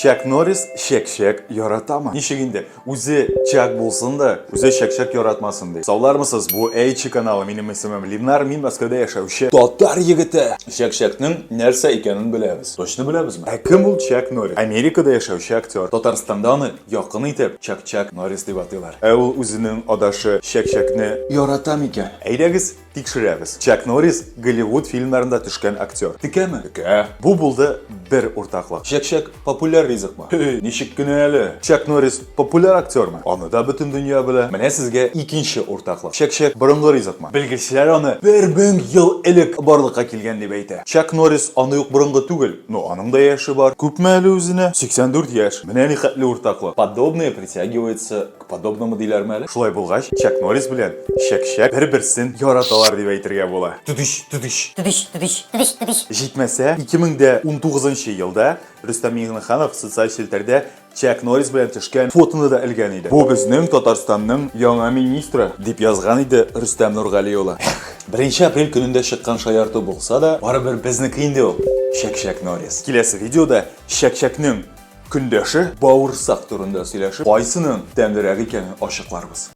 Чак Норрис чәк-чәк яратамы? Ничек инде? Үзе Чак булсын да, үзе чәк-чәк яратмасын ди. Саулармысыз? Бу Эйчи каналы, минем исемем Линар, мин Мәскәүдә яшәүче татар егете. Чәк-чәкнең нәрсә икәнен беләбез. Точно беләбезме? Ә кем ул Чак Норрис? Америкада яшәүче актер. Татарстанда аны якын итеп Чак-Чак Норрис дип атыйлар. Ә ул үзенең адашы Чәк-чәкне ярата микән? Әйдәгез, Тикшерәбез. Чак Норрис Голливуд фильмнарында төшкән актер. Текәме? Текә. Бу булды бер уртаклык. Чәк-чәк популяр ризыкмы? Һей, ничек кенә әле. Чак Норрис популяр актермы? Аны да бөтен дөнья белә. Менә сезгә икенче уртаклык. Чәк-чәк борынгы ризыкмы? Белгечләр аны 1000 ел элек барлыкка килгән дип әйтә. Чак Норрис андый ук борынгы түгел, но аның да яше бар. Күпме әле үзенә? 84 яшь. Менә нихәтле уртаклык. Подобное притягивается К подобному диләрме әле? Шулай булгач, Чак Норрис белән Чәк-Чәк бер-берсен яраталар дип әйтергә була. Түтүч, түтүч. Түтүч, түтүч, түтүч, түтүч. Җитмәсә, 2019 елда Рөстәм Миңнеханов социаль челтәрдә Чак Норрис белән төшкән фотоны да элгән иде. Бу безнең Татарстанның яңа министры, дип язган иде Рөстәм Нургали улы. Беренче апрель көнендә чыккан шаярту булса да, барыбер безнеке инде ул, Чәк-Чәк Норрис. Киләсе видеода Чәк-Чәкнең Көндәше бавырсак турында сөйләшеп, кайсының тәмлерәк икәнен ачыкларбыз.